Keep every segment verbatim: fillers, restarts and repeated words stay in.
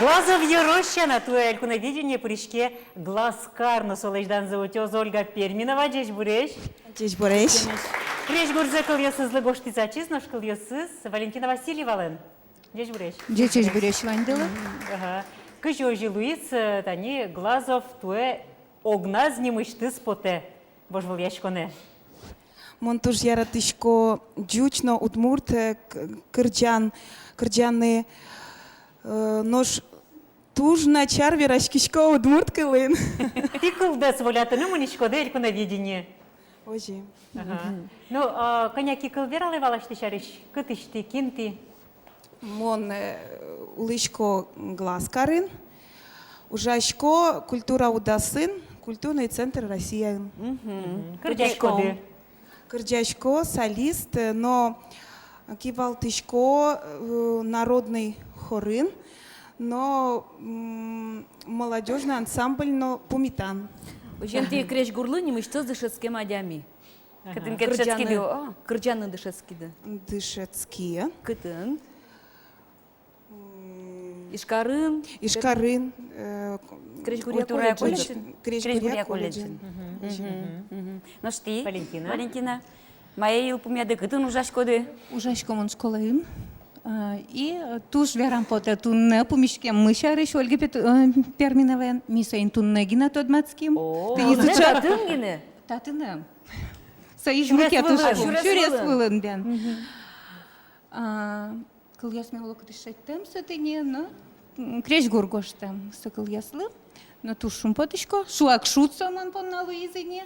Глазов ёросысь на туэ «Элькуновидение» пыриське Глазкар но солэсь данзэ утёз Ольга Перминова. Ӟечбуресь! Ӟечбуресь! Крезьгурзэ кылъёсызлы гожтӥз ачиз, нош кылъёсыз Валентина Васильевалэн. Ӟечбуресь! Ӟечбуресь ваньдылы. Ага. Кызьы озьы луиз, э, тани Глазов туэ огназ нимысьтыз потэ вожвылъяськонэ? Мон туж яратӥсько ӟуч но удмурт, э, к-, кырӟан, кырӟаны, э, нош туж начар вераськисько удмурт кылын. Тӥ кылдэс волятыны мынӥськоды «Элькуновидение». Озьы. Ага. Ну, а, кӧня ке кыл вералэ вал асьтэ сярысь, кытысь тӥ, кин тӥ? Мон, э, улӥсько Глазкарын, ужасько культура удасын, «Культурный центр Россияын». Мгм. Кырӟаськоды? Кырӟасько, солист, э, но кивалтӥсько, э, народный хорын, но, м, молодёжный ансамбль но пумитан. Озьыен, тӥ крезьгурлы нимысьтыз дышетскем адями. Ага. Кытын ке дышетскиды, о? Кырӟаны дышетскиды. Дышетски. Кытын? М. Ижкарын? Ижкарын, э, Крезьгуръя колледжын. Крезьгуръя колледжын. Мгм. Мгм. Мгм. Нош тӥ, Валентина? Валентина, мае йылпумъяды, кытын ужаськоды? Ужасько мон школаын. А, и, э, туж верам потэ, туннэ пумиськеммы сярысь Ольга Пет-, э, Перминоваен. Ми соин туннэ гинэ тодматским. О, туннэ татын гинэ? Татын. Соиз мукет ужпум. Сюрес вылын. Сюрес вылын, бен. Мгм. А, кылъёсме оло кытысь шедьтэм со тӥни, но, м, крезьгур гожтэм со кылъёслы. Но туж шумпотӥсько, шуак шуд со мон понна луиз ини.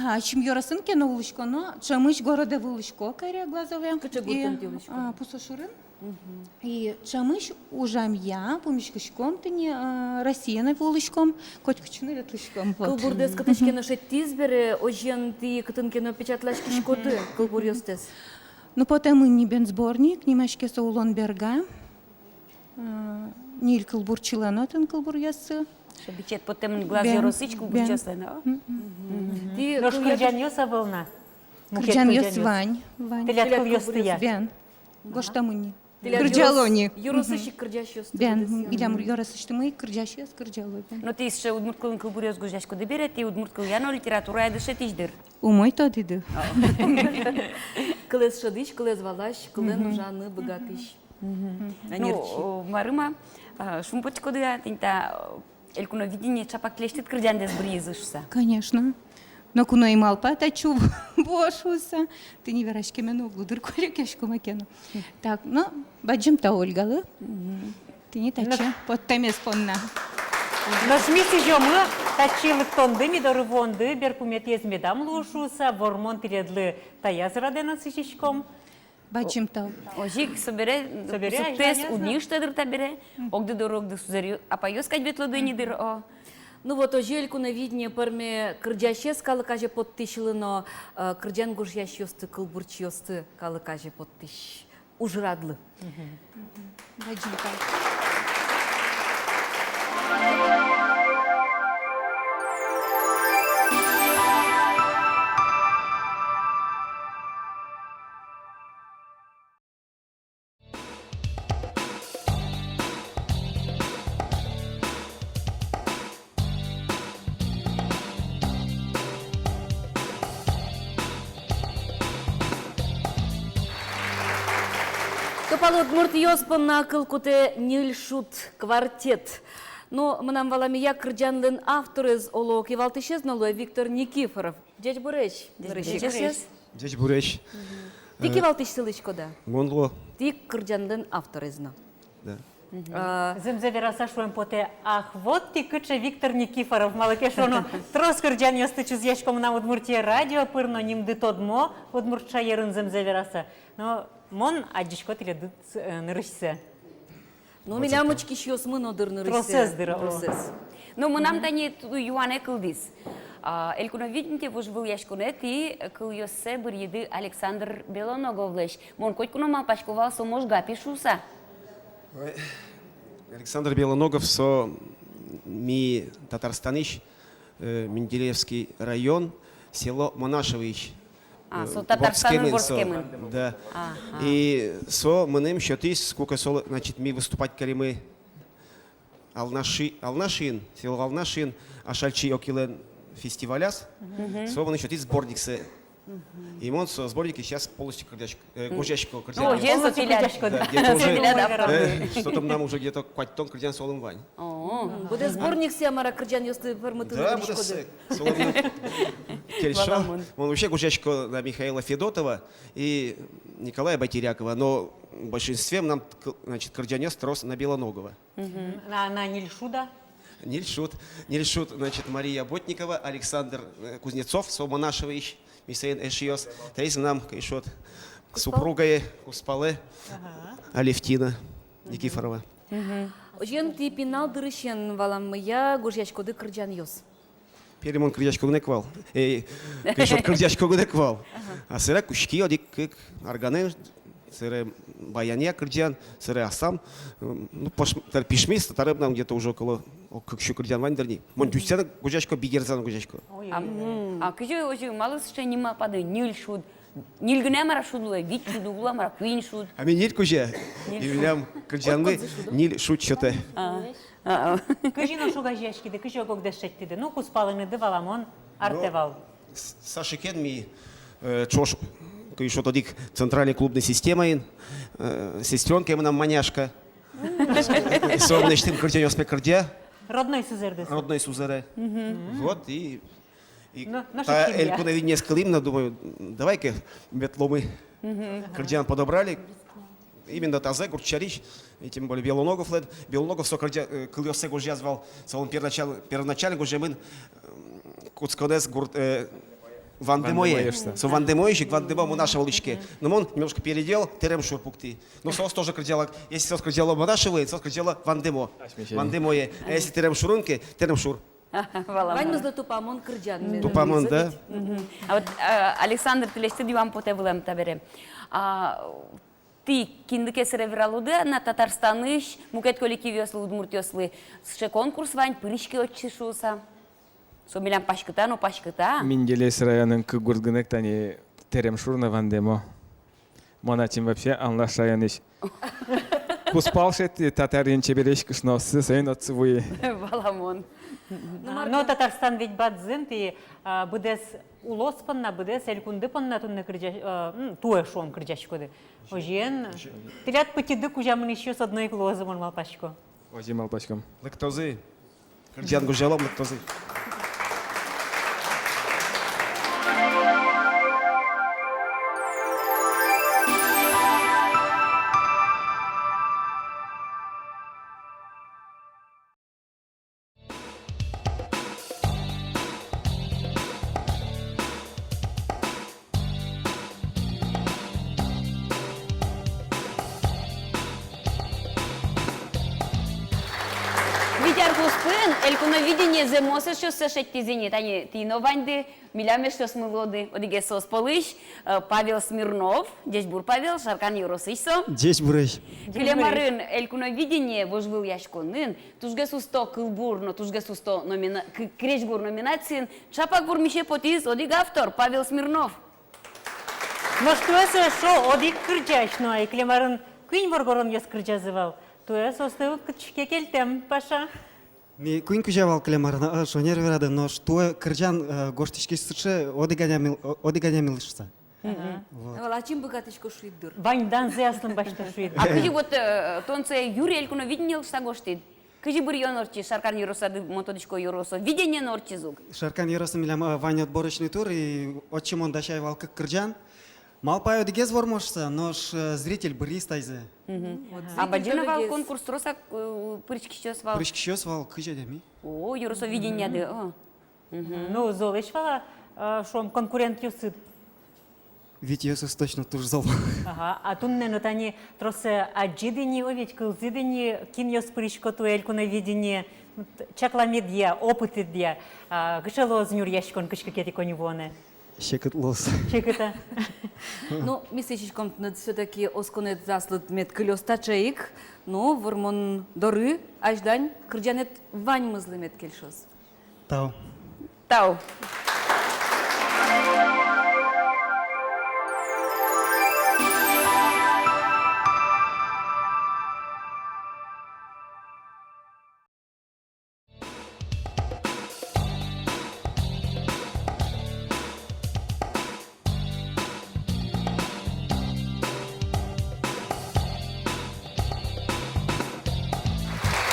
Ачим ёросын ке но улӥсько, но ӵемысь городэ вуылӥсько, каре Глазове. Кыӵе гуртын тӥ улӥськоды? А, Пусошурын. Мгм. И ӵемысь ужамъя пумиськиськом тӥни, а, Россиын вуылӥськом, котькытчы но ветлӥськом. Вот. Кылбурдэс кытысь ке но шедьтӥз бере, озьыен, тӥ кытын ке но печатласькиськоды кылбуръёстэс? Ну, потэмын ни бен сборник, нимаське со «Улон берга». А, ньыль кылбурчилэн отын кылбуръёссы. Со бичет потэмын Глаз ёросысь кылбурчиослэн, о? Мгм. Мгм. Нош кырӟанъёс ӧвӧл на? Кырӟанъёс вань, вань. Тӥляд кылъёстыя? Бен. Гожтэмын ни. Кырӟало ни. Ёросысь ик кырӟасьёсты. Бен, милям ёросысьтымы ик кырӟасьёс кырӟало, бен. Но тӥ сыӵе удмурт кылын кылбуръёс гожъяськоды бере, тӥ удмурт кылъя но литературая дышетӥсь, дыр? Умой тодӥды. Кылэз шӧдӥсь, кылэз валась, кылэн ужаны быгатӥсь. Мгм. Ну, о, мар-а, а, шумпотӥськоды-а, тӥни та, о, «Элькуновидение» чапак тӥлесьтыд кырӟандэс быръизы шуса? Конечно. Ноку но ӧй малпа татчы вуо шуса. Тӥни вераськеме но уг лу, дыр, куалекъясько маке но. Так, ну, бадӟым тау Ольгалы. Мгм. Тӥни татчы поттэмез понна. Нош ми сӥзёмы татчы лыктонды, ми доры вуонды, берпуметӥез медам луы шуса, вормон тӥледлы таяз радэ но сӥзиськом. Бадӟым тау. Озьы ик, собере, собере суктэс уд ни ыштэ, дыр, табере. Мгм. Огды доры огды сузэр-апайёс кадь ветлоды ини, дыр, о. Ну вот, озьы «Элькуновидение» пӧрме кырӟасез калык азе поттӥсьлы но, э, кырӟан гожъясьёсты, кылбурчиосты калык азе поттӥсь ужрадлы. Мгм. Бадӟым тау. Тупал удмуртъёс понна кыл кутэ ньыль шуд, квартет. Но мынам валамея, кырӟанлэн авторез, оло, кивалтӥсез но луэ Виктор Никифоров. Ӟечбуресь. Ӟечбуресь. Ӟечбуресь. Мгм. Тӥ кивалтӥсь сылӥськоды-а? Мон луо. Тӥ кырӟанлэн авторез но. Да. Мгм. А, зэмзэ вераса шуэм потэ, ах, вот тӥ кыӵе Виктор Никифоров, малы ке шуоно, трос кырӟанъёсты чузъясько мынам «Удмуртия» радио пыр но, нимды тодмо удмурт шаерын, зэмзэ вераса. Но мон адӟисько тӥледыз, э, нырысьсэ. Ну, милям учкисьёсмы но, дыр, нырысьсэ. Тросэз, дыр, о. Тросэз. Но мынам тани ту-, юанэ кылдӥз. А, «Элькуновидение» вожвылъяськонэ тӥ кылъёссэ быръиды Александр Белоноговлэсь. Мон котьку но малпасько вал, со Можга пи шуса. Ой, Александр Белоногов, со ми Татарстанысь, э, Менделеевский район, село Монашевоысь. А, э, со Татарстанын вордскемын, со. Вордскемын. Да. Ага. И со мыным сётӥз, куке со, значит, ми выступать каримы Алнаши-, Алнашиын, село Алнашиын, Ашальчи Окилэн фестиваляз, мгм, со мыным сётӥз сборниксэ. Мгм. И мон со сборникез сейчас полностью кырӟаськ-, э, мгм, гожъясько, кырӟан. О, озьы со тӥляд. Кырӟасько, да, да. Тӥляд, э, что-то мынам уже где-то куатьтон кырӟан солэн вань. О. Мгм. Быдэс сборниксэ, мар-а, кырӟанъёсты пӧрмытыны? Да, быдэс, э, солэн кельшо. Валамон. Мон вообще гожъясько на Михаила Федотова и Николая Байтерякова, но в большинстве мынам, к-, значит, кырӟанъёс трос на Белоногова. Мгм. На, на Нильшуда? Нильшуд. Нильшуд, значит, Мария Ботникова, Александр, э, Кузнецов, со Монашевоысь, ми соин эшъёс. Таиз мынам, кельшо, супругае, кузпалэ, ага, Алевтина Никифорова. Мгм. Озьыен, тӥ пинал дырысен, валамон-а, гожъяськоды кырӟанъёс? Пери мон кырӟасько гинэ ик вал. Эй, кельшо, кырӟасько гинэ ик вал. Ага. А собере кутски одӥг-кык арганэн, собере баянъя кырӟан, собере асам. М, ну, пош-, тар-, пишмиз, татарем мынам где-то уже около, о, кык сю кырӟан вань дыр ни. Мон дюсьсэ но гожъясько, бигерзэ но гожъясько. Ой, ой, ой. А, а кызьы озьы, малы сыӵе ним-а пады, Нильшуд? Ниль гинэ, мар-а, шуд луэ, вить шуд уг луы, мар-а, куинь шуд. А ми ниль кузя. Ниль шуд. И милям кырӟанмы ниль шуд сётэ. А, а, а. Кызьы нош огазеяськиды, кызьы ог-огдэс шедьтӥды? Ну, кузпалэныды, валамон, артэ вал. Ну, с-, Сашикен ми, э, ӵош, кызьы шуод, одӥг центральной клубной системаын, э, сестрёнкае мынам Маняшка. Со мынэсьтым кырӟанъёсме кырӟа. Родной сузэрдэс. Родной сузэрэ. Мгм. Вот, и И но, но та шутки, Элькуновидениез кылӥм но, думаю, давай-ка ветломы. Мгм. Кырӟан подобрали. Именно тазэ, гурт сярысь, и тем более Белоноговлэн. Белоногов со кырӟа-, э, кылъёссэ гожъяз вал, солэн первоначал-, первоначально гожъямын, м, кутсконэз гурт, э, Вандымое. Вандымое шуса. Со Вандымоысь ик, Вандымо Монашево улӥське. Но мон немножко переделал, Тэремшур пуктӥ. Но соос тоже кырӟало, если соос кырӟало Монашево, соос кырӟало Вандымо. Асьмеос. Вандымое. А если Тэремшурын ке, Тэремшур. Валамон. Ваньмызлы тупамон кырӟан. Тупамон, да. Мгм. А вот, э, Александр, тӥлесьтыд юан потэ вылэм табере. А, тӥ кинлы ке сыре вералоды на Татарстанысь мукет коллективъёслы, удмуртъёслы, сыӵе конкурс вань, пыриське отчы шуса. Со милям паськыта но паськыта. Менделеевск районын кык гурт гинэ ик, тани Тэремшур но Вандымо. Мон ачим вообще Алнаш районысь. Кузпал шедьтӥ, татарин чебересь кышнооссы, соин отчы вуи. Валамон. А, но Татарстан ведь бадӟым, тӥ, а, быдэс улос понна, быдэс элькунды понна туннэ кырӟа-, а, м, туэ, шуом, кырӟаськоды. Озьыен, тӥляд пытьыды кузя мынӥсьёс одно ик луозы, мон малпасько. Озьы малпаськом. Лыктозы. Кырӟан гожъялом, лыктозы. Вить ар куспын Элькуновидение зэмос эшъёссэ шедьтӥз ини, тани тӥ но ваньды, милям эшъёсмы луоды. Одӥгез соос пӧлысь, э, Павел Смирнов. Ӟечбур, Павел, Шаркан ёросысь со. Ӟечбуресь. Кылем арын Элькуновидение вожвылъяськонын тужгес усто кылбур но тужгес усто номина-, к-, крезьгур номинациын чапак вормисе потӥз одӥг автор, Павел Смирнов. Нош туэ со эшшо одӥг кырӟась но ай, кылем арын куинь воргоронъёс кырӟазы вал. Туэ соосты кытчы ке кельтэм, Паша. Ми куинь кузя вал кылем арын, э, шонер верады, нош туэ кырӟан, э, гожтӥськиз сыӵе, одӥг адями, о-, одӥг адями лэсьтыса. Мгм. Вот. Вал ачим быгатӥсько шуид дыр. Ваньданзэ аслым басьто шуид. А кызьы вот, э, тон сое юри Элькуновидение лэсьтыса гожтӥд? Кызьы быръён ортчиз, Шаркан ёросады, мон тодӥсько, ёросовидение но ортчиз ук. Шаркан ёросын милям, э, вань отборочный тур, и отчы мон дасяй вал кык кырӟан. Малпай одӥгез вормоз шуса, нош, э, зритель быръиз тазьы. Мгм. Вот. А зритель бадӟым-а вал, конкурс трос-а, э, пыриськисьёс вал? Пыриськисьёс вал кызь адями. О, ёросовидениеды, о. Мгм. Ну, золэсь вал-а, э, шуом, конкурентъёсыд? Витьёсыз точно туж зол. Ага, а туннэ но тани тросэз адӟиды ини, о ведь, кылзӥды ини, кинъёс пырисько туэ Элькуновидение, чакламедъя, опытъя, а, кыӵе луоз нюръяськон кыӵе ке коньывуонэ? Секыт луоз. Секыт-а? Ну, ми сӥзиськом тыныд всё-таки осконэз аслыд мед кылёз таӵе ик, ну, вормон доры, азьлань кырӟанэд ваньмызлы мед кельшоз. Тау. Тау.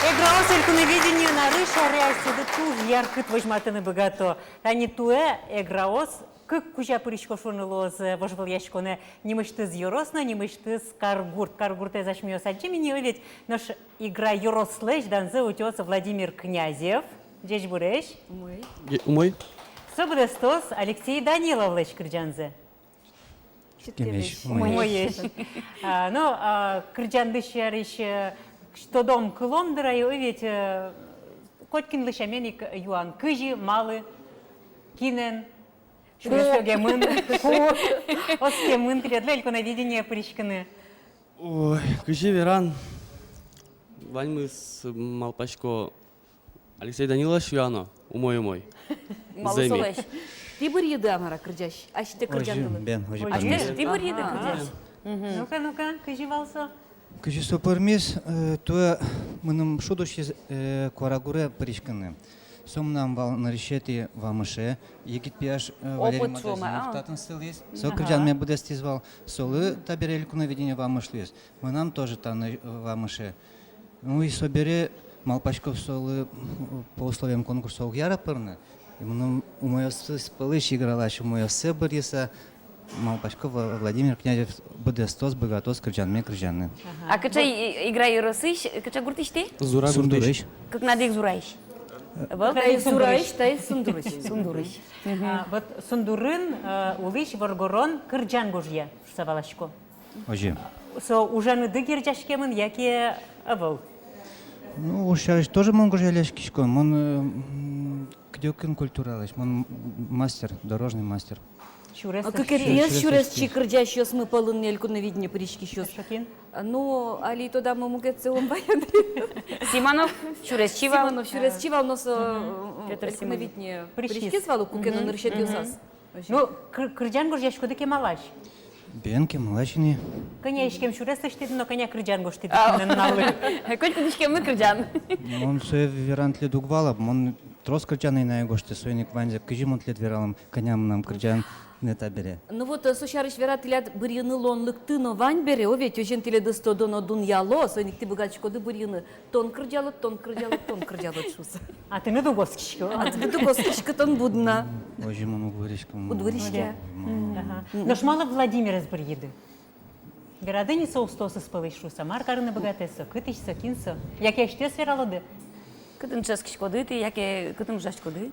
Эграос Элькуновидение нарысь аре асьсэды туж яркыт возьматыны быгато. Тани туэ эграос кык кузя пырисько шуыны луоз, э, вожвылъяськонэ: нимысьтыз ёрос но нимысьтыз каргурт. Каргуртэз асьмеос адӟим ини, ӧвӧл-а? Нош Игра ёрослэсь данзэ утёз Владимир Князев. Ӟечбуресь. Умой. Ӟе-, умой. Со быдэстоз Алексей Даниловлэсь кырӟанзэ. Умоесь. Умоесь. А, ну, а, кырӟанды сярысь, э, тодом кылом дыр ай, ӧвӧл-а? Э, котькинлы сямен ик юан: кызьы, малы, кинэн, сюресогемын, ку оскемын тӥледлы Элькуновидение пыриськыны? Ой, кызьы веран, ваньмыз, малпасько, Алексей Даниловлэсь юано, умой, умой. Малы солэсь? Тӥ быръиды-а, мар-а, кырӟась? Асьтэ кырӟандылы? Озьы, бен, озьы. Ага. Тӥ быръиды кырӟась? Мгм. Ну-ка, ну-ка, кызьы вал со? Кызьы со пӧрмиз, э, туэ мыным шуд усиз, э, куарагуре пыриськыны. Со мынам вал нырысетӥ вамыше, егит пияш, э, Валерий Модазинов татын сылӥз. Со кырӟанме быдэстӥз вал, солы табере Элькуновидение вамыш луиз. Мынам тоже тани, э, вамыше. Ну и собере, малпасько, солы, м, по условиям конкурса уг яра пырны. И мыным умойёсыз пӧлысь, Игралэсь умойёссэ быръыса, малпасько, Вла-, Владимир Князев быдэстоз, быгатоз кырӟанме кырӟаны. Ага. А кыӵе и-, Игра ёросысь, кыӵе гуртысь тӥ? Зура гуртысь. Сундурысь. Кыкнады ик Зураысь. Э, вал? Таиз Зураысь, таиз Сундурысь. Сундурысь. А, вот Сундурын, э, улӥсь воргорон кырӟан гожъя, шуса валасько. Озьы. Со ужаныды герӟаськемын яке ӧвӧл? Ну, уж сярысь тоже мон гожъяськисько. Мон, э, м, кыдёкын культуралэсь, мон мастер, дорожный мастер. Сюрес. А кыкетӥез сюресчи кырӟасьёсмы пӧлын Элькуновидение пыриськисьёс. Эшшо кин? А, ну, али тодамы мукетсэ ум ваёды. Симонов сюресчи вал. Симонов сюресчи вал, но со, э, Элькуновидение пыриськиз вал ук куке но нырысетӥосаз. Ну, кыр-, кырӟан гожъяськоды кемалась? Бен, кемалась ини. Кӧня иськем сюрес лэсьтӥды но кӧня кырӟан гожтӥды туннэ нуналлы? Котькудӥськемлы кырӟан. Мон сое вераны тӥледлы уг вала, мон трос кырӟан ӧй на гожты, соин ик ваньзэ кызьы мон тӥледлы вералом, кӧня мынам кырӟанэ табере. Ну вот, э, со сярысь вера, тӥляд быръёны луонлыкты но вань бере, о, ведь озьыен тӥледыз тодо но дунъяло, соин ик тӥ быгатӥськоды быръёны. Тон кырӟалод, тон кырӟалод, тон кырӟалод шуса. А тыныд уг оскиськы. А тыныд уг оскиськы, тон буд на. Озьы мон уг выриськы. Уд выриськы. Ага. Нош малы Владимирез быръиды? Верады ни, со устоосыз пӧлысь шуса. Мар карыны быгатэ со, кытысь со, кин со? Яке асьтэос вералоды? Кытын дышетскиськоды тӥ, яке кытын ужаськоды?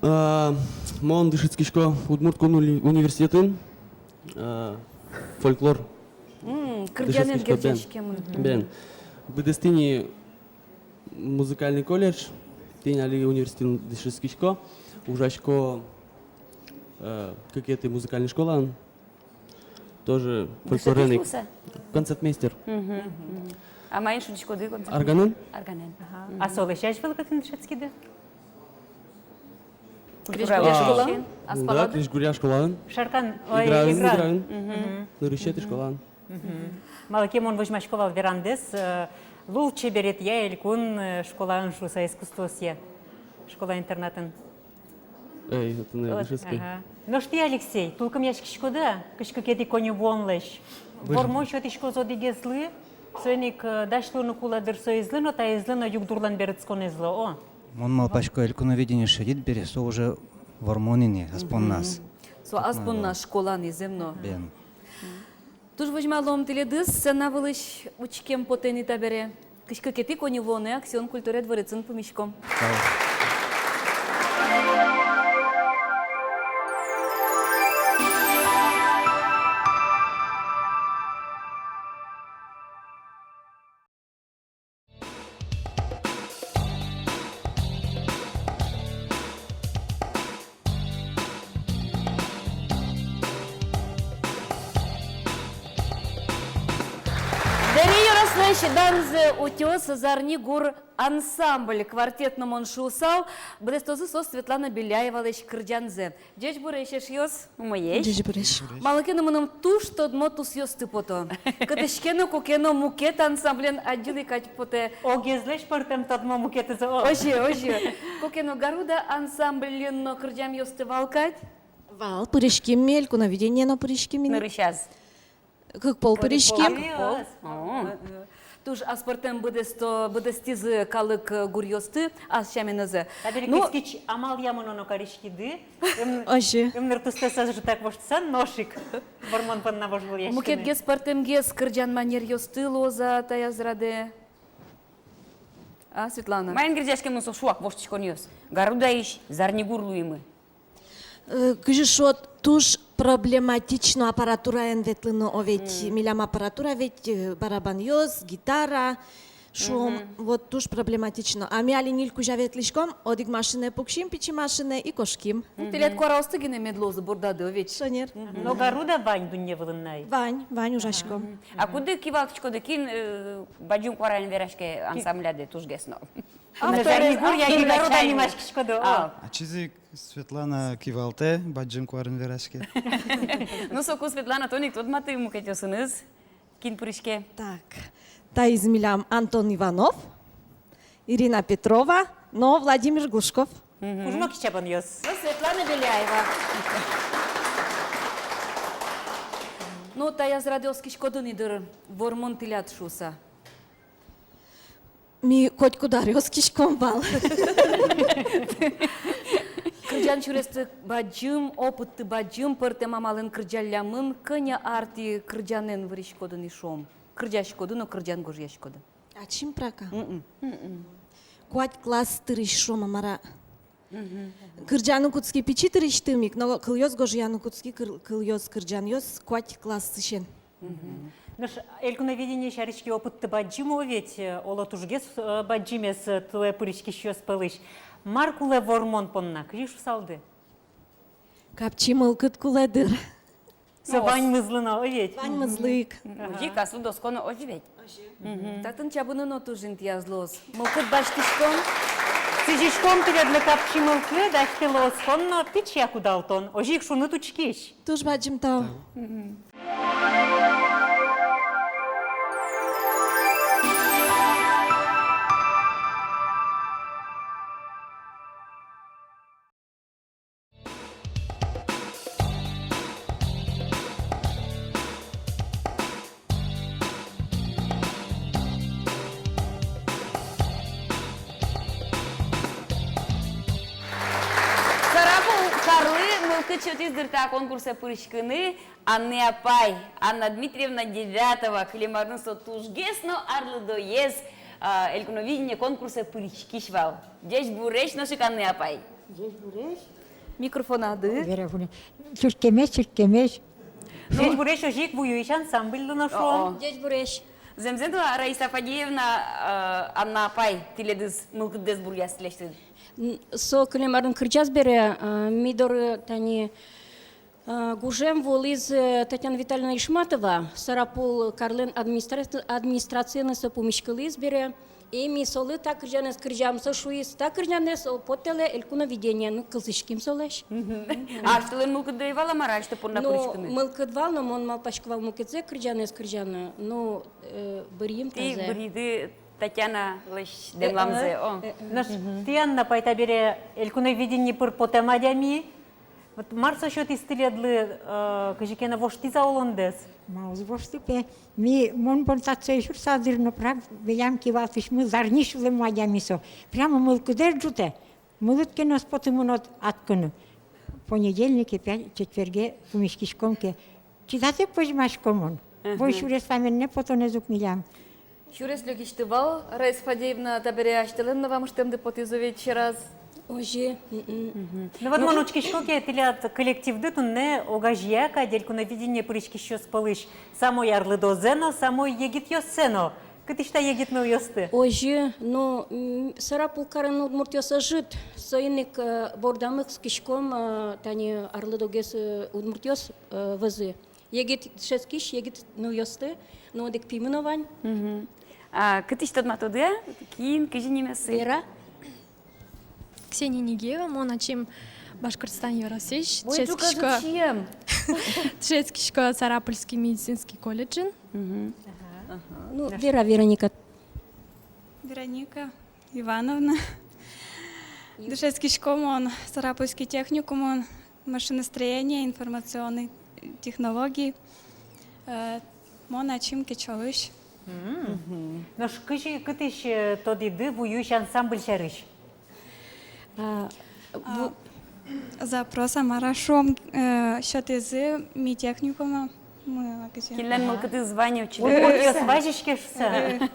А, мон дышетскисько Удмурт кун уни-, университетын, а, фольклор. М, кырӟанэн дышетскисько, бен. Герӟаськемын. Бен. Быдэстӥ ни музыкальный колледж, тӥни али университетын дышетскисько, ужасько, э, кыкетӥ музыкальный школаын. Тоже фольклорен ик. Дышетӥсь луыса? Концертмейстер. Мгм. А маин шудӥськоды концерт? Арганэн. Арганэн. Ага. А солэсь азьвыл кытын дышетскиды? Культура школаын? Да, Кишгуръя школаын. Шаркан, ой, Играын, Играын. Играын. Мгм. Нырысетӥ школаын. Мгм. Малы ке мон возьмасько вал верандэс, э, лулчеберетъя элькун, э, школаын шуса, искусствоосъя школа-интернатын. Эй, это не дышетскы. Ага. Нош тӥ, Алексей, тулкымъяськиськоды-а кызь кыкетӥ коньывуонлэсь? Вормон сётӥськоз одӥгезлы, соин ик, э, дась луыны кулэ дыр соизлы но, таизлы но югдурлэн берытсконэзлы, о. Мон малпасько, Элькуновидение шедьыт бере, со уже вормон ини ас понназ. Мгм. Со ас понназ школаын, зэм но. Бен. Туж возьмалом тӥледыз, сцена вылысь учкем потэ ни табере. Кызь кыкетӥ коньывуонэ «Аксион» культура дворецын пумиськом. Тау. Дэри ёрослэсь данзэ утёз «Зарни гур» ансамбль. Квартет но мон шуысал, быдэстозы соос Светлана Беляевалэсь кырӟанзэ. Ӟечбуресь, эшъёс! Умоесь. Ӟечбуресь. Малы ке но мыным туж тодмо тусъёсты пото. Кытысь ке но, куке но мукет ансамблен адӟылӥ кадь потэ. Огезлэсь пӧртэм тодмо мукетыз, о. Озьы, озьы. Куке но «Гаруда» ансамбльын но кырӟамъёсты вал кадь? Вал, пыриським ми, Элькуновидение но пыриським ми. Нырысяз. Кык пол пыриським. Кык пол. О. Туж аспӧртэм быдэсто, быдэстӥзы калык, э, гуръёсты ас сяменызы. Табере, ну, кыскич амал ямын но кариськиды. Ым, озьы. Ымныртӥсьтэс ӧжытак воштыса, нош ик вормон понна вожвылъяськыны. Мукетгес пӧртэмгес кырӟан манеръёсты луоз-а таяз радэ? А, Светлана? Маин герӟаськемын со шуак воштӥськонъёс? Гарудаысь Зарни гур луимы. Э, кызьы шуод, туж проблематично аппаратураен ветлыны, о ведь, милям аппаратура ведь, э, барабанъёс, гитара, шуом, вот туж проблематично. А ми али ньыль кузя ветлӥськом, одӥг машинае пуксим, пичи машинае, и кошким. Ну, тӥляд куараосты гинэ мед луозы бордады, о ведь. Шонер. Но Гаруда вань дунне вылын на ай? Вань, вань, ужаськом. А кудӥз кивалтӥськоды, кин, э, бадӟым куараен вераське ансамбляды тужгес но? Авторез, авторез. Авторез. Авторез. Кин Гаруда нимаськиськоды, о. А. Ачиз ик Светлана кивалтэ, бадӟым куараен вераське. Ну, соку, Светлана, тон ик тодматы мукетъёсыныз, кин пыриське. Так. Таиз милям Антон Иванов, Ирина Петрова но Владимир Глушков. Мгм. Кужмо кичабонъёс. Но Светлана Беляева. Ну, таяз радэ оскиськоды ни дыр, вормон тӥляд шуыса. Ми котькуд ар оскиськом вал. Кырӟан сюресты бадӟым, опытты бадӟым, пӧртэм амалэн кырӟаллямын. Кӧня ар тӥ кырӟанэн выриськоды ни, шуом? Кырӟаськоды но кырӟан гожъяськоды. Ачим, прака? Мгм. Куать класс дырысь, шуом-а, мар-а. Мгм. Кырӟаны кутски пичи дырысьтым ик, но кылъёс гожъяны кутски кыр-, кылъёс, кырӟанъёс куать классысен. Мгм. Нош Элькуновидение сярысь ке опытты бадӟым, о ведь, э, оло, тужгес, э, бадӟымез, э, туэ пыриськисьёс пӧлысь. Мар кулэ вормон понна, кызьы шусалды? Капчи мылкыд кулэ дыр. Со ваньмызлы но, о ведь? Ваньмызлы ик. Ага. Озьы ик аслыд осконо, озьы ведь? Озьы. Мгм. Татын чабыны но туж интыяз луоз. Мылкыд басьтӥськом. Сӥзиськом тӥледлы капчи мылкыд, асьтэлы оскон но пичияк удалтон. Озьы ик шуныт учкись. Туж бадӟым тау. Тау. Мгм. Сарапул карлы мылкыд сётӥз дыр та конкурсэ пыриськыны Анна апай, Анна Дмитриевна Девятова, кылем арын со тужгес но арлыдоез, а, Элькуновидение конкурсэ пыриськись вал. Ӟечбуресь нош ик, Анна апай. Ӟечбуресь. Микрофонады. Вера Вуне. Чырткемесь, чырткемесь. Ӟечбуресь озьы ик «Вуюись» ансамбльлы но, шуом. О-о. Ӟечбуресь. Зэмзэ но, Раиса Фадеевна, э, Анна апай тӥледыз мылкыддэс буръяз тӥлесьтыд. Н-, со кылем арын кырӟаз бере, э, ми доры тани, э, гужем вуылӥз, э, Татьяна Витальевна Ишматова, Сарапул карлэн администра-, администрациеныз со пумиськылӥз бере. И ми солы та кырӟанэз кырӟам, со шуиз: та кырӟанэз, о, поттэлэ Элькуновидение, ну, кылзӥським солэсь. Мгм. А асьтэлэн мылкыдды ӧй вал-а, мар-а, асьтэ понна пыриськыны? Ну, мылкыд вал, но мон малпасько вал мукетсэ кырӟанэз кырӟаны, ну, э, быръим тазэ. Тӥ быръиды Татьяналэсь дэмламзэ, э, о. Э, э. Нош тӥ, Анна апай, табере Элькуновидение пыр потэм адями, вот мар со сётӥз тӥледлы, э, кызьы ке но воштӥз-а улондэс? Ма уз вошты, пе. Ми, мон бон татчы ӧй сюрса дыр, но прям милям кивалтӥсьмы зарни сюлэм адями со. Прямо мылкыдэ ӝутэ. Мылкыд ке но ӧз поты мыным аткыны. Понедельнике, пя-, четверге пумиськиськом ке, чидатэк возьмасько мон. Ага. Вой сюрес аменне потонэз ук милям. Сюрес лёгисьты вал, Раиса Фадеевна, табере асьтэлэн но вамыштэмды потӥз ведь сьӧраз. Озьы. Мгм. Ну вот, мон учкисько ке, тӥляд коллективды туннэ огазея кадь Элькуновидение пыриськисьёс пӧлысь самой арлыдозэ но, самой егитъёссэ но. Кытысь та егит нылъёсты? Озьы, ну, м, Сарапул карын удмуртъёс ӧжыт, соин ик, э, бордамы кыскиськом, э, тани арлыдогес, э, удмуртъёс, э, вӧзы. Егит дышетскись, егит нылъёсты, но одӥг пимы но вань. Мгм. А кытысь тодматоды-а? Кин, кызьы нимъёссы? Вера. Ксения Нигеева, мон ачим Башкортостан ёросысь. Ой, дышетскисько, дышетскисько Сарапульский медицинский колледжын. Мгм. Ага. Ну, Вера, Вероника. Вероника Ивановна. Дышетскисько мон Сарапульский техникумын, машиностроение, информационной технологии. Э, мон ачим Кечолысь. Мгм. Нош кызьы, кытысь, э, тодӥды «Вуюись» ансамбль сярысь? А, ву- А, запрос, а мар-а шуом, э, сётӥзы ми техникумы, мы, а, кызьы? Кинлэн мылкыдыз вань, учитель. Удмуртъёс вазиське шуса. Э,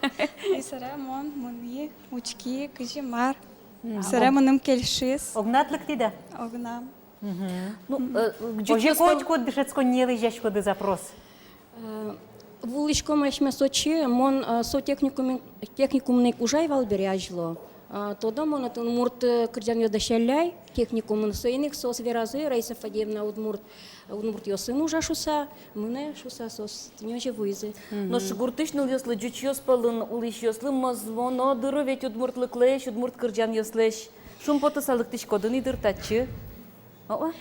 и собере мон мынӥ, учки, кызьы мар. Мгм. Собере мыным кельшиз. Огнад лыктӥды-а? Огнам. Мгм. Ну, э, озьы ик коть куд дышетсконние лэзиськоды запрос. Э, вуылӥськом асьмеос отчы, мон, э, со техникумын, техникумын ик ужай вал бере азьло. Э, тодо мон отын удмурт, э, кырӟанъёс дасялляй техникумын, соин ик соос веразы, Раиса Фадеевна удмурт, удмуртъёсын ужа шуса, мынэ шуса, соос тӥни озьы вуизы. Мгм. Нош гуртысь нылъёслы, ӟучъёс пӧлын улӥсьёслы мӧзмоно дыр ведь удмуртлыклэсь, удмурт кырӟанъёслэсь. Шумпотыса лыктӥськоды ни дыр татчы. О-о.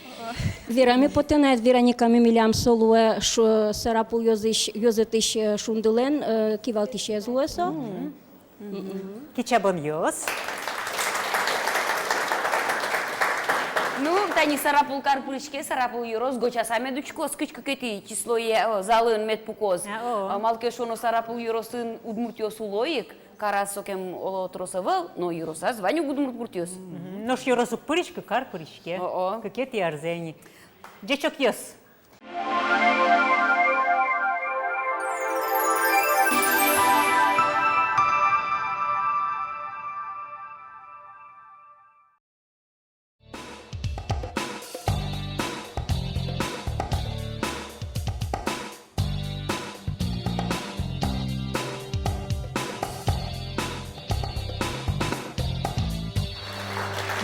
Вераме потэ на, Вероника, ми милям со луэ шу-, Сарапул ёзысь, ёзэтысь, э, «Шундылэн», э, кивалтӥсез луэ со. Мгм. Мгм. Кичабонъёс. Ну, тани Сарапул кар пыриське, Сарапул ёрос гожтыса мед учкоз, кызь кыкетӥ числое, э, залын мед пукоз. А, о. А, малы ке шуоно, Сарапул ёросын удмуртъёс уло ик, караз сокем оло трос ӧвӧл, но ёросаз вань ук удмурт гуртъёс. Мгм. Нош ёрос уг пыриськы, кар пыриське. О-о. Кыкетӥ арзэ ини. Ӟечокъёс.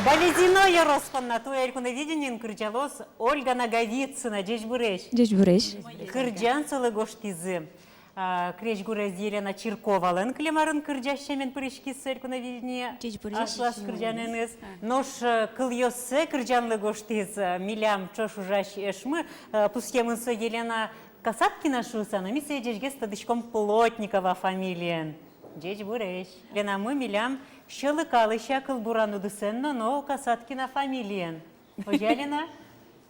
Балезино ёрос понна туэ «Элькуновидениын» кырӟалоз Ольга Наговицына. Ӟечбуресь. Ӟечбуресь. Кырӟан солы гожтӥзы, а, крезьгурез Елена Чирковалэн. Кылем арын кырӟась сямен пыриськиз со «Элькуновидение». Ӟечбуресь. Аслаз кырӟанэныз. Нош, э, кылъёссэ кырӟанлы гожтӥз, э, милям ӵош ужась эшмы, э, пусъемын со Елена Касаткина шуыса, но ми сое ӟечгес тодӥськом Плотникова фамилиен. Ӟечбуресь. Ленамы милям Сьӧлыкалысь, а, кылбуран удысэн но, но Касаткина фамилиен. Озьы-а, Лена?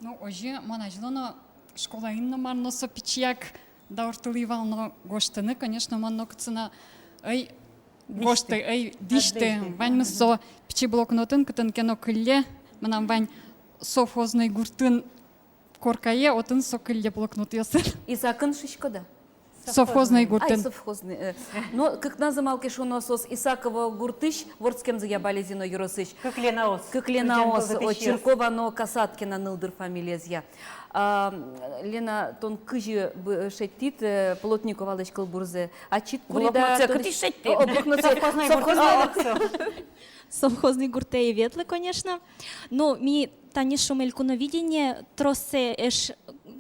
Ну, озьы, мон азьло но школаын но мар но со пичияк дауртылӥ вал но гожтыны, конечно, мон нокытчы но ӧй гожты, ӧй дӥсьты. Дӥсьты. Ваньмыз со пичи блокнотын, кытын ке но кылле, мынам вань совхозной гуртын коркае, отын со кылле блокнотъёсын. Исакын шуиськод-а? Совхозной гуртын. Ай, совхозной, э. Но кыкназы, малы ке шуоно, соос Исаково гуртысь вордскемзыя, Балезино ёросысь. Кык Ленаос. Кык Ленаос, о, Чиркова но Касаткина нылдыр фамилиезъя. А, Лена, тон кызьы бы-, шедьтӥд, э, Плотниковалэсь кылбурзэ? Ачид куриды-а? Блокнотсэ кытысь шедьтӥд? О, о, блокнотсэ. Совхозной гуртэ. О, о. Совхозной гуртэ ӧй ветлы, конечно. Ну, ми тани шуом, «Элькуновидение» троссэ эш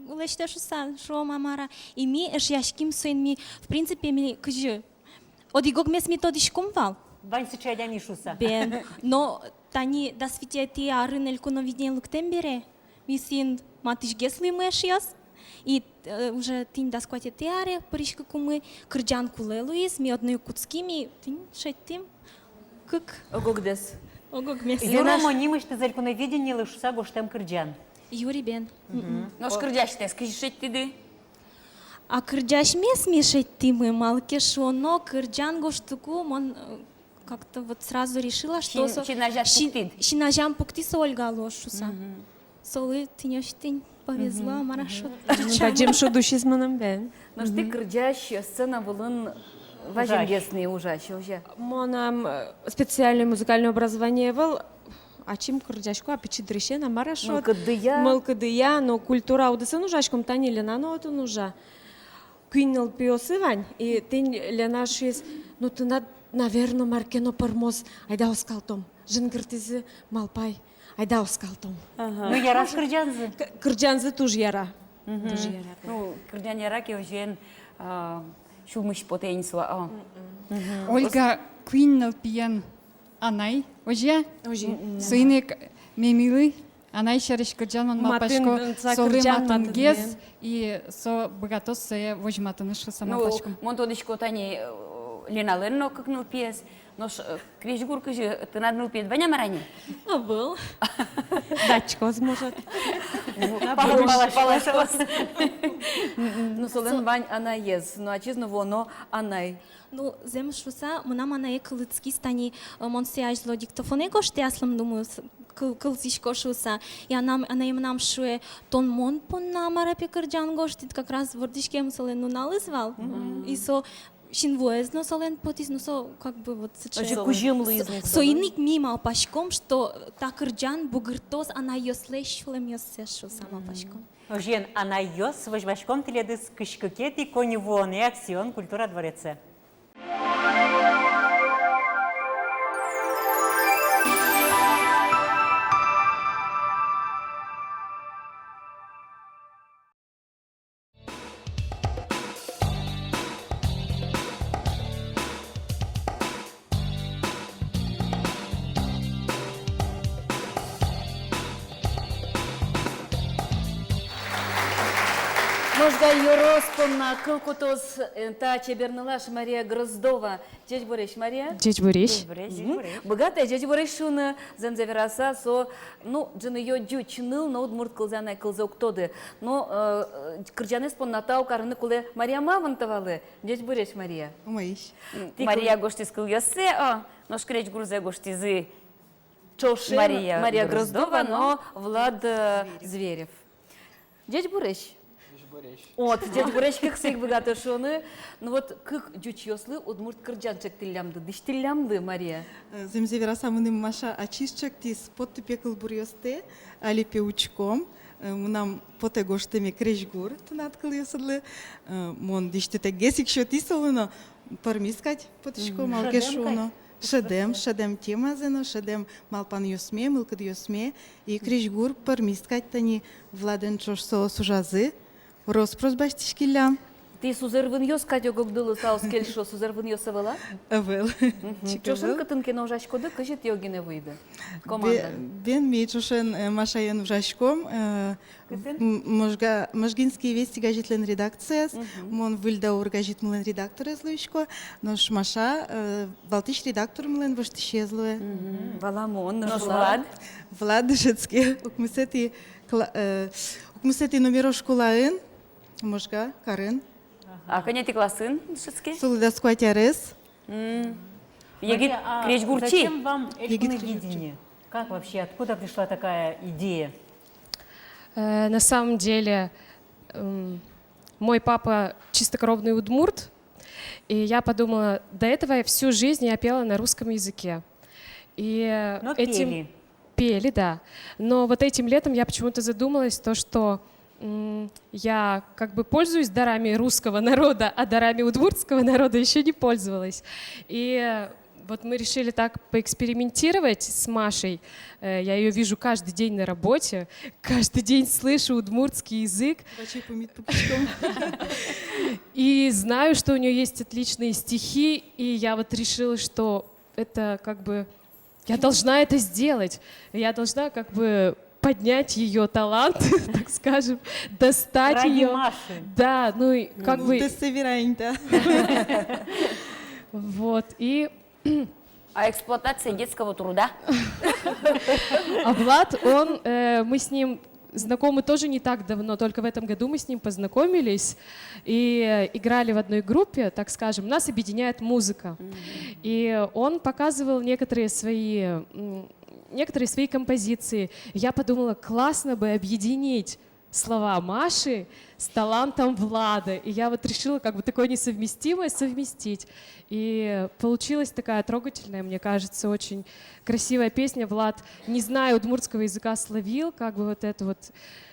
лэсьтэ шуса, шуом-а, мар-а. И ми эшъяським соин, ми, в принципе, ми кызьы, одӥг-огмес ми тодӥськом вал. Вань сыӵе адями шуса. Бен. Но тани дас витетӥ арын «Элькуновидение» лыктэм бере, ми соин матысьгес луимы эшъёс. И, э, уже тӥни дас куатетӥ аре пыриськыкумы, кырӟан кулэ луиз, ми одно ик кутским, ми тӥни шедьтӥм. Кык. Ог-огдэс. Ог-огмес. Юромо нимысьтыз «Элькуновидениелы» шуса гожтэм кырӟан. Юри бен. Мгм. Нош кырӟасьтэс кызьы шедьтӥды? А кырӟасьмес ми шедьтӥмы, малы ке шуоно, кырӟан гожтыку мон, э, как-то вот сразу решила, что син-, со син азяд пуктӥд? Син азям пуктӥ со Ольга луоз шуса. Мгм. Солы тӥни озьы тӥни повезло, мар-а шуод. Бадӟым шуд усиз мыным, бен. Нош тӥ кырӟась, сцена вылын ваземгес ни ужась, озьы-а? Мынам, э, специальной музыкальной образование ӧвӧл, ачим кырӟасько, а пичи дырысен, а мар-а шуод. Мылкыдъя. Мылкыдъя, но культура удысын ужаськом, тани Лена но отын ужа. Куинь нылпиосы вань, и тӥни Лена шуиз: «Ну, тынад, наверно, мар ке но пӧрмоз, айда оскалтом». Жингыртӥзы, малпай, айда оскалтом. Ага. Ну, яраз кырӟанзы? К-, кырӟанзы туж яра. Мгм. Туж яра. Ну, кырӟан яра ке, озьыен, а, сюлмысь потэ ини со, а. Мгм. Ольга куинь нылпиен анай, озьы-а? Озьы. Мгм. Соин ик мемилы анай сярысь кырӟан, мон малпасько, солы матынгес, и со быгатоз сое возьматыны шуса, малпасько. Ну, мон тодӥсько, тани, э, Леналэн но кык нылпиез. Нош, э, крезьгур кызьы, тынад нылпиед вань-а, мар-а ни? Ӧвӧл. Дачкоз, может. Палаш, палаш, палаш. Ну, солэн вань анаез, ну, ачиз но вуоно анай. Ну, зэм шуыса, мынам анае кылзӥськиз тани, э, мон сое азьло диктофонэ гожтӥ аслым, думаю, с-, кыл-, кылзӥсько шуыса. И анам, анае мынам шуэ: «Тон мон понна, мар-а, пе, кырӟан гожтӥд?» Как раз вордӥськем солэн нуналыз вал. Мгм. И со синвуэз но солэн потӥз, ну, со как бы вот сыӵе. Озьы кузьым луиз ни со. Соин ик ми малпаськом, что та кырӟан бугыртоз анайёслэсь сюлэмъёссэс шуыса малпаськом. Озьыен, анайёс, возьмаськом тӥледыз кызь кыкетӥ коньывуонэ «Аксион» культура дворецэ. Можга ёрос понна кыл кутоз, э, та чебер нылаш Мария Гроздова. Ӟечбуресь, Мария. Ӟечбуресь. Ӟечбуресь, ӟечбуресь. Быгатэ ӟечбуресь шуыны, зэмзэ вераса, со, ну, ӝыныё ӟуч ныл, но удмурт кылзэ анай кылзэ уг тоды. Но, э, э, кырӟанэз понна тау карыны кулэ Мария Мамонтовалы. Ӟечбуресь, Мария. Умоесь. Тӥ Мария гожтӥз кылъёссэ, о, нош крезьгурзэ гожтӥзы ӵошен Мария Гроздова но Влад, э, Зверев. Ӟечбуресь. Ӟечбуресь. Вот, ӟечбуресь кык сыӵе ик быгатэ шуыны. Ну вот, кык ӟучъёслы удмурт кырӟан чектӥллямды, дӥсьтӥллямды, Мария. Э, зэмзэ вераса, мыным Маша ачиз чектӥз: «Поттэ, пе, кылбуръёстэ, али, пе, учком». Э, мынам потэ гожтэме крезьгур тынад кылъёсыдлы. Э, мон дӥсьтытэкгес ик сётӥ солы но, пӧрмиз кадь потӥсько, малы ке шуоно. Шӧдтэм, шӧдтэм темазэ но, шӧдтэм малпанъёсме, мылкыдъёсме. И крезьгур пӧрмиз кадь тани Владен ӵош соос ужазы. Рос-прос басьтӥськиллям. Тӥ сузэр-вынъёс кадь ог-огдылы, таос кельшо, сузэр-вынъёс ӧвӧл-а? Ӧвӧл. Мгм. Чик ӧвӧл. Ӵошен кытын ке но ужаськоды, кызьы тӥ огинэ вуиды? Команда. Бен, бен, ми ӵошен, э, Машаен ужаськом, э, Кытын? М-, Можга, «Можгинские вести» газетлэн редакцияз, мгм, мон «Выль даур» газетмылэн редакторез луисько, нош Маша, э, валтӥсь редактормылэн воштӥсез луэ. Мгм. Валамон, нош Влад? Влад дышетске укмысэтӥ кла-, э, укмысэтӥ номеро школаын, Можга карын. А кӧнятӥ классын дышетске? Солы дас куать арес. М. Егит крезьгурчи. Мария, а зачем вам элькуновидение? Как вообще, откуда пришла такая идея? Э, на самом деле, м, мой папа чистокровный удмурт, и я подумала, до этого я всю жизнь я пела на русском языке. И, э, Но этим пели. Пели, да. Но вот этим летом я почему-то задумалась, то, что, м, я как бы пользуюсь дарами русского народа, а дарами удмуртского народа ещё не пользовалась. И, э, вот мы решили так поэкспериментировать с Машей. Э, я её вижу каждый день на работе, каждый день слышу удмуртский язык. Ваче пумит пукиськом. И знаю, что у неё есть отличные стихи, и я вот решила, что это как бы я должна это сделать. Я должна как бы поднять её талант, так скажем, достать её. Ради Маши. Да, ну и как бы... Ну, ты собирай, да. Вот, и... А эксплуатация детского труда? А Влад, он, э, мы с ним знакомы тоже не так давно, только в этом году мы с ним познакомились и, э, играли в одной группе, так скажем, нас объединяет музыка. Мгм. И он показывал некоторые свои, м, некоторые свои композиции. Я подумала, классно бы объединить слова Маши с талантом Влада. И я вот решила как бы такое несовместимое совместить. И получилась такая трогательная, мне кажется, очень красивая песня. Влад, не зная удмуртского языка, словил как бы вот это вот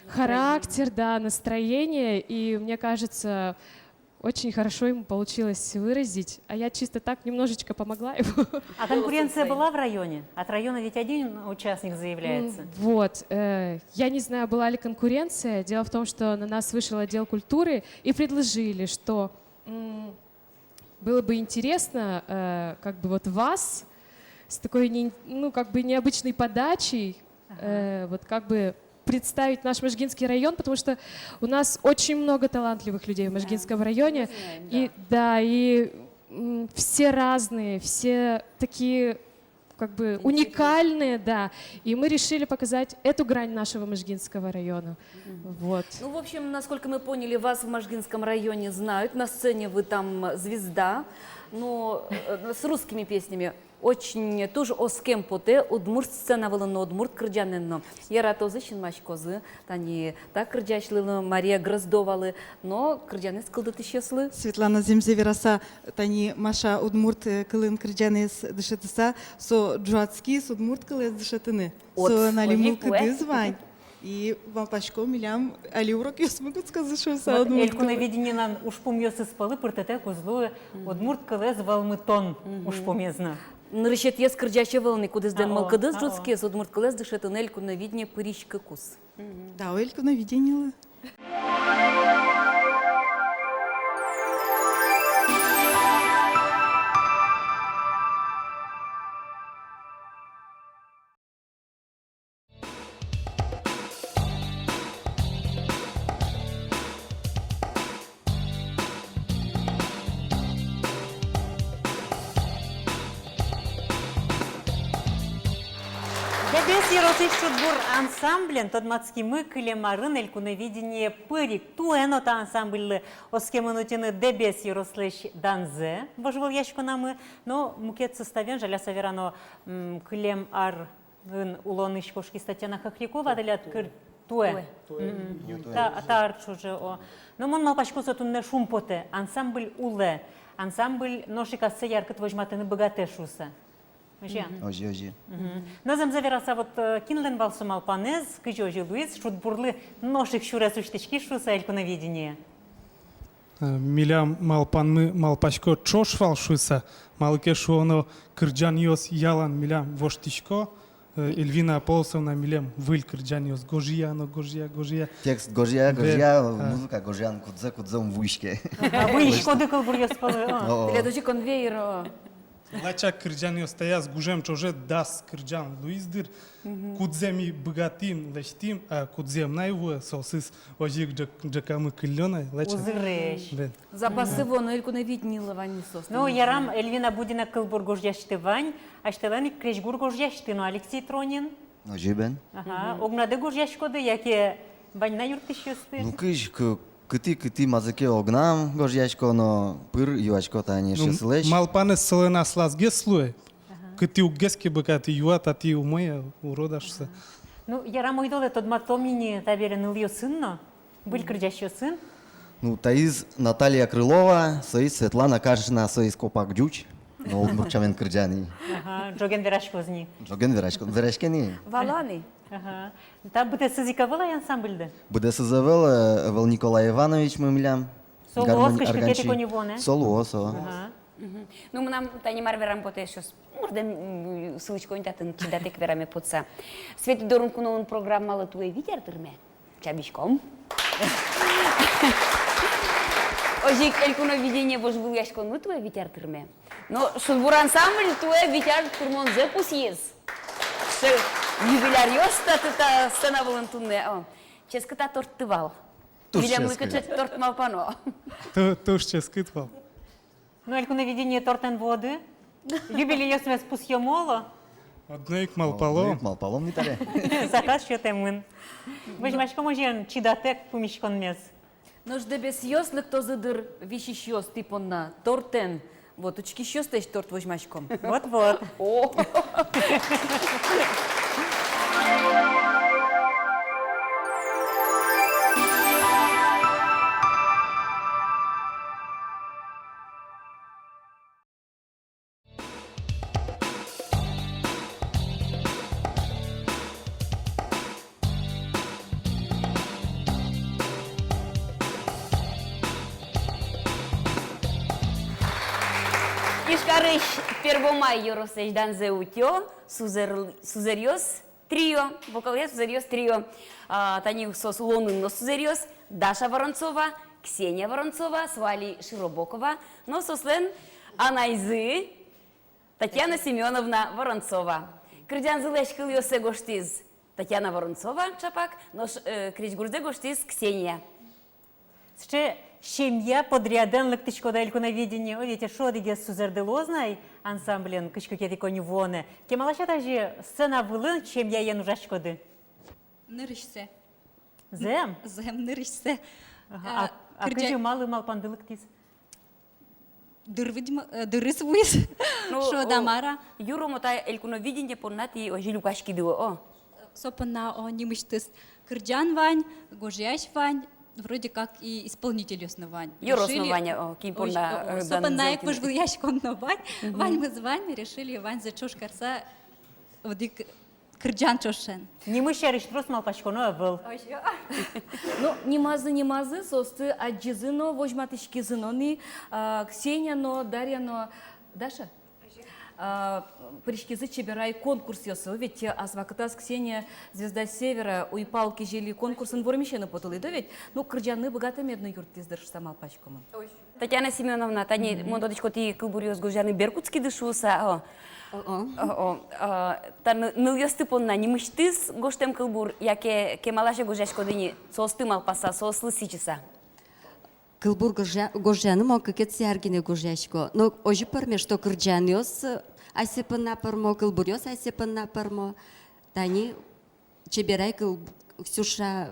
характер, да, настроение. И мне кажется, очень хорошо ему получилось выразить. А я чисто так немножечко помогла ему. А конкуренция была в районе? От района ведь один участник заявляется. М, вот, э, я не знаю, была ли конкуренция. Дело в том, что на нас вышел отдел культуры и предложили, что, м, было бы интересно, э, как бы вот вас с такой не-, ну, как бы необычной подачей, э, вот как бы представить наш Можгинский район, потому что у нас очень много талантливых людей в Можгинском районе. Мы знаем, и, да. Да, и м, все разные, все такие как бы уникальные, да. И мы решили показать эту грань нашего Можгинского района. Вот. Ну, в общем, насколько мы поняли, вас в Можгинском районе знают, на сцене вы там звезда, но, э, с русскими песнями. Очень туж оскем потэ удмурт сцена вылын но, удмурт кырӟанэн но. Яратозы, синмаськозы тани та кырӟасьлы но, Мария Гроздовалы, но кырӟанэз кылдытӥсьёслы. Светлана, зэмзэ вераса, тани Маша удмурт, э, кылын кырӟанэз дышетыса, со ӝуатскиз удмурт кылэз дышетыны. Вот. Солэн али мылкыдыз вань. И малпасько, милям али урокъёсмы кутскозы шуыса. Вот удмурт кылын. Элькуновидениелэн ужпумъёсыз пӧлы пыртытэк уз луы удмурт кылэз вӧлмытон ужпумез но. Нырысетӥез кырӟась ӧвӧл ни, кудӥзлэн мылкыдыз ӝутскиз удмурт кылэз дышетыны Элькуновидение пыриськыкуз. Тау Элькуновидениелы. Дэбес ёросысь «Шудбур» ансамблен тодматскимы кылем арын Элькуновидение пырик. Туэ но та ансамбльлы оскемын утьыны Дэбес ёрослэсь данзэ вожвылъяськонамы. Но мукет составен, жаляса верано, м, кылем ар ын улонысь кошкиз Татьяна Хохрякова, тӥляд кыр-, туэ. Туэ. Мгм. Туэ. Та, та ар ӵоже, о. Но мон малпасько, со туннэ шумпотэ, ансамбль улэ, ансамбль нош ик ассэ яркыт возьматыны быгатэ шуыса. Озьы-а? Мгм. Озьы, озьы. Мгм. Но зэмзэ вераса, вот, э, кинлэн вал со малпанэз, кызьы озьы луиз, «Шудбурлы» нош ик сюрес усьтӥськиз шуыса Элькуновидение? Э, милям малпанмы, малпасько, ӵош вал шуыса, малы ке шуоно, кырӟанъёс ялан милям воштӥсько, э, Эльвина Полосовна милем выль кырӟанъёс гожъя но гожъя, гожъя. Текст гожъя, бен, гожъя, а, музыка гожъян кудзэ, кудзэ ум вуиське. А, вуиськоды кылбуръёс пӧлы, а. О. Тӥляд озьы конвейер, о. Лачак кырӟанъёс таяз гужем ӵоже дас кырӟан луиз дыр. Мгм. Кудзэ ми быгатӥм, лэсьтӥм, а кудзэ ӧм на вуэ, соосыз озьы ик ӝӧк-, ӝӧкамы кыллё на, лачак. Узыресь. Бен. Запасы вуоно Элькуновидениелы вань ни соос. Ну, ярам, Эльвина Будина кылбур гожъясьты вань, асьтэлэн ик крезьгур гожъясьты но, Алексей Тронин. Озьы бен. Ага. Мгм. Огнады гожъяськоды, яке вань на юрттӥсьёсты? Ну, кызьы, кы-, кытӥ, кытӥ мазэ ке огнам гожъясько но, пыр юасько тани, ну, эшъёсылэсь. Малпанэз солэн аслазгес луэ. Ага. Кытӥ уггес ке быгатӥ, юа, татӥ умой-а, урод-а шуыса. Ага. Ну, ярам, ойдолэ тодматом ини табере нылъёсын но, выль кырӟасьёсын. Ну, таиз Наталья Крылова, соиз Светлана Кашина, соиз копак ӟуч, но удмурт сямен кырӟа ни. Ага, ӝоген вераськоз ни. Ӝоген верасько-, вераське ни. Вала ни. Ага. Та быдэсыз ик ӧвӧл-а ансамбльды? Быдэсыз ӧвӧл, э, ӧвӧл Николай Ивановичмы милям. Со луоз кызь кыкетӥ коньывуонэ? Со луоз, со. Ага. Мгм. Ну, мынам тани мар верам потэ, эшъёс, мурдэм, м, сылӥсько ини татын, чидатэк вераме потса. «Светӥ дорын куноын» программалы туэ вить ар тырме. Чабиськом. Озьы ик Элькуновидение вожвылъяськонлы туэ вить ар тырме. Но «Шудбур» ансамбль туэ вить ар тырмонзэ пусйиз. Сыӵе юбиляръёс та, та, та сцена вылын туннэ. О, ческыт-а тортты вал? Туж ческыт. Милемлы кыӵе торт малпано? Ту-, туж ческыт вал. Ну, Элькуновидение тортэн вуоды? Юбилейёсмес пусъём, оло? Одно ик малпалом. Одно ик малпалом ни табере. Заказ сётэмын. Возьмаськом озьыен чидатэк пумиськонмес. Нош дэбесъёс лыктозы дыр висисьёс тӥ понна тортэн. Вот, учкисьёслэсь торт возьмаськом. Вот-вот. О. Ижкарысь Первомай ёрослэсь данзэ утё сузэр-, сузэръёс трио, вокалъя сузэръёс трио. А, тани соос улонын но сузэръёс: Даша Воронцова, Ксения Воронцова, со али Широбокова, но соослэн анайзы Татьяна Семёновна Воронцова. Кырӟанзылэсь кылъёссэ гожтӥз Татьяна Воронцова ӵапак, нош, э, крезьгурзэ гожтӥз Ксения. Сыӵе Семья подрядэн лыктӥськоды Элькуновидение. О, ведь эшшо одӥгез сузэрды луоз на ай ансамблен кызь кыкетӥ коньывуонэ. Кемалась-а тазьы сцена вылын семьяен ужаськоды? Нырысьсэ. Зэм? Зэм, нырысьсэ. Ага. А, а кырӟа- кызьы, малы малпанды лыктӥз? Дыр, видимо, э, дырыз вуиз. Ну, шуод-а, о, мар-а. Юромо та Элькуновидение понна тӥ озьы люкаськиды, о. Со понна, о, нимысьтыз кырӟан вань, гожъясь вань, вроде как и исполнительёс но вань. Ёрос но вань, о, кин понна, о, э, со понна ик вожвылъяськон но вань, мгм, ваньмыз вань, решили ваньзэ ӵош карыса одӥг кырӟан ӵошен. Нимыз сярысь трос малпаськоно ӧвӧл. Озьы. Ну, нимазы, нимазы, соосты адӟизы но, возьматӥськизы но ни, а, Ксения но, Дарья но, Даша? А, пыриськизы «Чеберай» конкурсъёсы, ведь ас вакытаз Ксения «Звезда Севера», «Уйпал кизили» конкурсын вормисе но потылӥд, ведь, ну, кырӟаны быгатэмед но юрттӥз дыр шуса малпасько мон. Озьы. Татьяна Семёновна, тани, мгм, мон тодӥсько, тӥ кылбуръёс гожъяны бер кутскиды шуыса, о. О-о. О-о. А, та ны-, нылъёсты понна нимысьтыз гожтэм кылбур, яке кемалась-а гожъяськоды ни, соосты малпаса, соослы сӥзьыса? Кылбур гожъя-, гожъяны мон кыкетӥ ар гинэ гожъясько. Но озьы пӧрме, что кырӟанъёс асьсэ понна пӧрмо, кылбуръёс асьсэ понна пӧрмо. Тани «Чеберай» кыл-, Ксюша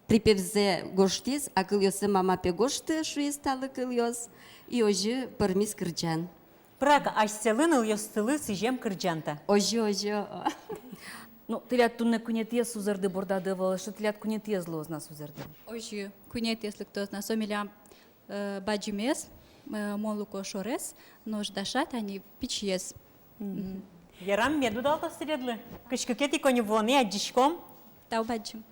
припевзэ гожтӥз, а кылъёссэ мама пе гожты, шуиз талы кылъёс, и озьы пӧрмиз кырӟан. Пырак асьсэлы, нылъёстылы сӥзем кырӟан та. Озьы, озьы, о. Ну, тӥляд туннэ куинетӥез сузэрды бордады ӧвӧл, эшшо тӥляд куинетӥез луоз на сузэрды? Озьы, куинетӥез лыктоз на, со милям, э, бадӟымез, э, мон луко шорез, нош Даша тани пичиез. Мгм. Ярам, мед удалтоз тӥледлы. Кызь кыкетӥ коньывуонэ адӟиськом. Тау бадӟым.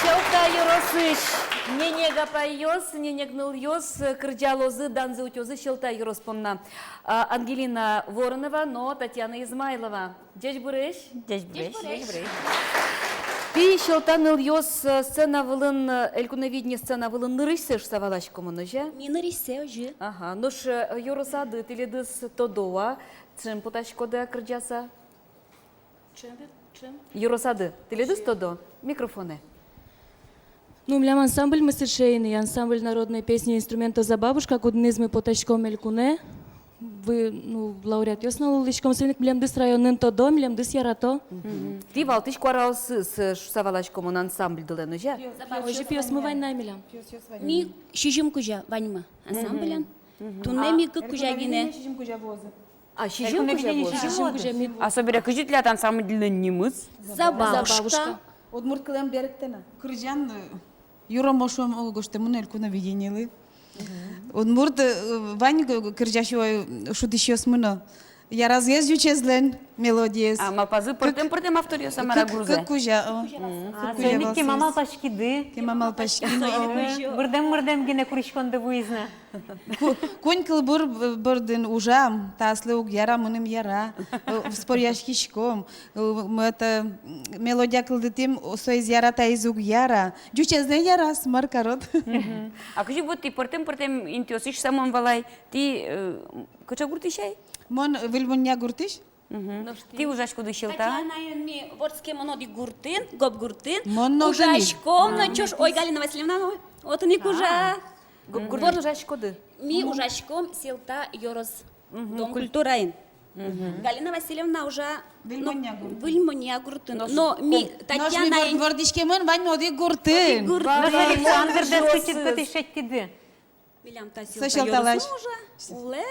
Сьӧлта ёросысь ненег апайёс, ненег нылъёс кырӟалозы, данзэ утёзы Сьӧлта ёрос понна. А, Ангелина Воронова но Татьяна Измайлова. Ӟечбуресь! Ӟечбуресь! Ӟечбуресь! Тӥ, Сьӧлта нылъёс, э, сцена вылын, э, Элькуновидение сцена вылын нырысьсэ шуса валаськом, озьы-а? Ми нырысьсэ, озьы. Ага, нош, э, ёросады тӥледыз тодо-а, ӵем потаськоды-а кырӟаса? Ӵем, ӵем. Ёросады тӥледыз тодо? Микрофонэ. Ну, милям ансамбльмы сыӵе ини, ансамбль народной песни инструментов «Забабушка», кудӥныз ми потаськом Элькунэ. Вы, ну, лауреатъёс но луылӥськом, соин ик милемдыз районын тодо, милемдыз ярато. Мгм. Тӥ валтӥсь куараосыз, э, шуса валаськом ансамбльдылэн, озьы-а? Озьы, пиосмы вань на милям. Ми сизьым кузя ваньмы ансамблен. Мгм. Туннэ ми кык кузя гинэ. Сизьым кузя вуозы. А, сизьым кузя вуозы. Сизьым кузя ми. А собере кызьы тӥляд ансамбльлэн нимыз? Забабушка. Забабушка. Удмурт кылэм берыктэ на. Кырӟан, э, юромо шуом, о, гожтэмын Элькуновидениелы. Удмурт, э, вань г-, г-, кырӟасьёс, э, шудӥсьёсмы но. Яразгес ӟучезлэн мелодиез. А, малпазы пӧртэм-пӧртэм авторъёс-а, мар-а, кык, гурзэ? Кык кузя, о. Мгм. Кык кузя валсыз. А, соин ик кема малпаськиды? Кема малпаськиды, о. Мырдэм-мырдэм гинэ куриськонды вуиз на. Ку-, куинь кылбур б-, бордын ужам, та аслы уг яра, мыным яра, э, споръяськиськом, э, м, это, м, мелодия кылдытӥм, о, соиз яра, таиз уг яра. Ӟучезлэн яраз, мар карод. Мгм. А кызьы вот тӥ пӧртэм-пӧртэм интыосысь, шуса мон валай, тӥ, э, кыӵе гуртысь ай? Мон Выль Монья гуртысь. Мгм. Нош тӥ? Тӥ ужаськоды Сьӧлта. Татьянаен ми вордскемын одӥг гуртын, Гоб гуртын. Мон но ужаськом но ӵош. Ой, Галина Васильевна, о, отын ик ужа. Гоб гуртын ужаськоды? Ми ужаськом Сьӧлта ёрос, мгм, Дом культураын. Мгм. Галина Васильевна ужа, Выль Монья гуртын. Выль Монья гуртын. Но ми Татьянаен вордӥськемын ваньмы одӥг гуртын. Одӥг гуртын. Нош Александрдэс кытысь шедьтӥды? Милям та Сьӧлта ёросын ужа, улэ,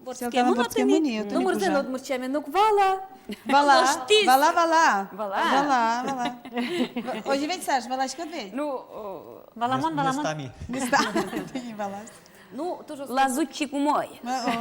вордскемын отын ик. Номырзэ но удмурт сямен уг вала. Вала, вала, вала. Вала. Вала, вала. Озьы ведь, Саш, валаськод ведь? Ну, о, валамон, валамон. Местами. Местами валаз. Ну, туж оскем. Лазутчик умой. О-о.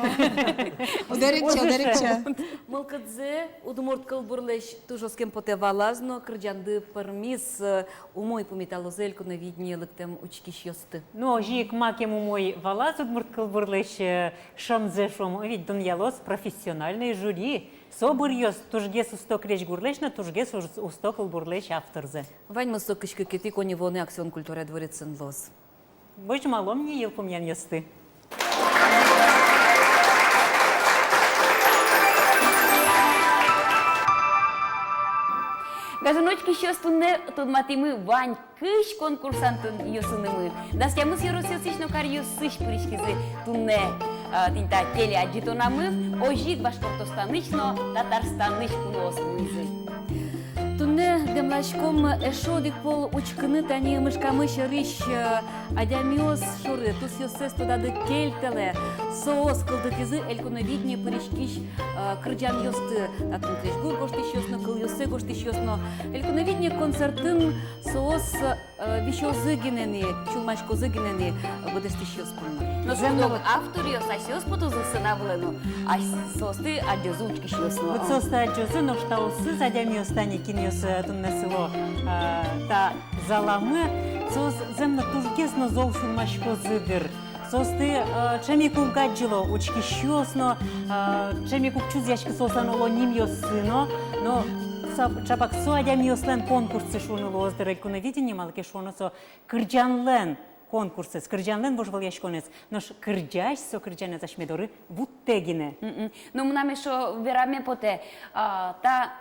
Уд эрекче, уд эрекче. Мылкыдзэ удмурт кылбурлэсь туж оскем потэ валаз но, кырӟанды пӧрмиз, э, умой пумиталозы «Элькуновидение» лыктэм учкисьёсты. Ну, озьы ик, макем умой валаз удмурт кылбурлэсь, э, шӧмзэ, шуом, ведь дунъялоз профессиональной жюри. Со быръёз тужгес усто крезьгурлэсь но тужгес ус-, усто кылбурлэсь авторзэ. Ваньмыз со кызь кыкетӥ коньывуонэ «Аксион» культура дворецын луоз. Возьмалом ни йылпумъянъёсты. Гажано учкисьёс, туннэ тодматӥмы вань кызь конкурсантъёсынымы. Дас тямыс ёросъёсысь но каръёсысь пыриськизы туннэ, а, тӥни та телеадӟытонамы, озьы ик Башкортостанысь но Татарстанысь куноос вуизы. Туннэ дэмласьком эшшо одӥг пол учкыны тани мышкамы сьӧрысь, э, адямиос шоры. Тусъёссэс тодады кельтэлэ. Соос кылдытӥзы «Элькуновидение» пыриськись, э, кырӟанъёсты. Татын крезьгур гожтӥсьёс но, кылъёссэ гожтӥсьёс но. «Элькуновидение» концертын соос, э, висёзы гинэ ни, сюлмаськозы гинэ ни, э, быдэстӥсьёс понна. Но зэм но, шуод ук, авторъёс асьсэос потозы сцена вылэ но, ась-, соосты адӟозы учкисьёс но. Вот соосты адӟозы, нош таосыз адямиос, тани кинъёс, э, туннэ сыло, э, та заламы, соос зэм но тужгес но зол сюлмаськозы дыр. Соосты, э, ӵем ик уг адӟыло учкисьёс но, э, ӵем ик уг чузъяськы соослэн оло нимъёссы но, но са-, ӵапак со адямиослэн конкурссы шуыны луоз дыр «Элькуновидение», малы ке шуоно со кырӟанлэн конкурсэз, кырӟанлэн вожвылъяськонэз, нош кырӟась со кырӟанэз асьме доры вуттэ гинэ. Мгм. Но мынам эшшо вераме потэ, а, та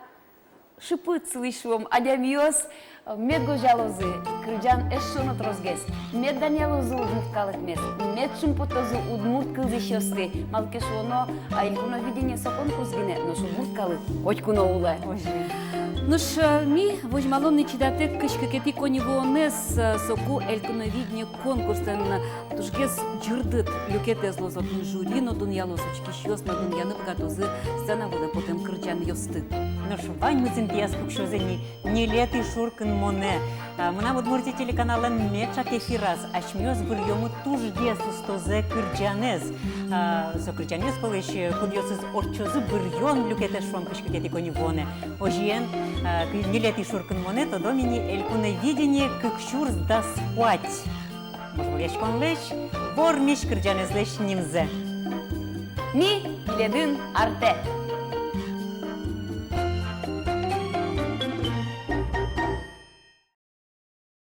шыпыт сылӥсь, шуом, адямиос, э, мед гожъялозы кырӟан эшшо но тросгес, мед данъялозы удмурт калыкмес, мед шумпоттозы удмурт кылзӥсьёсты, малы ке шуоно, а, «Элькуновидение» со конкурс гинэ, нош удмурт калык котьку но улэ. Озьы. Нош, э, ми возьмалом ни чидатэк кызь кыкетӥ коньывуонэз, э, соку «Элькуновидение» конкурслэн тужгес ӟырдыт люкетэз луоз, отын жюри но дунъялоз, учкисьёс но дунъяны быгатозы сцена вылэ потэм кырӟанъёсты. Нош ваньмыз интыяз пуксёзы ни ньылетӥ шуркынмонэ. А, «Мынам Удмуртие» телеканаллэн меӵак эфираз асьмеос быръёмы тужгес устозэ кырӟанэз. А, со кырӟанъёс пӧлысь, э, кудъёсыз ортчозы быръён люкетэз, шуом, кызь кыкетӥ коньывуонэ. Озьыен, а, кы-, ньылетӥ шуркынмонэ тодом ини «Элькуновидение кык сюрс дас куать» вожвылъяськонлэсь вормись кырӟанэзлэсь нимзэ. Ми тӥледын артэ.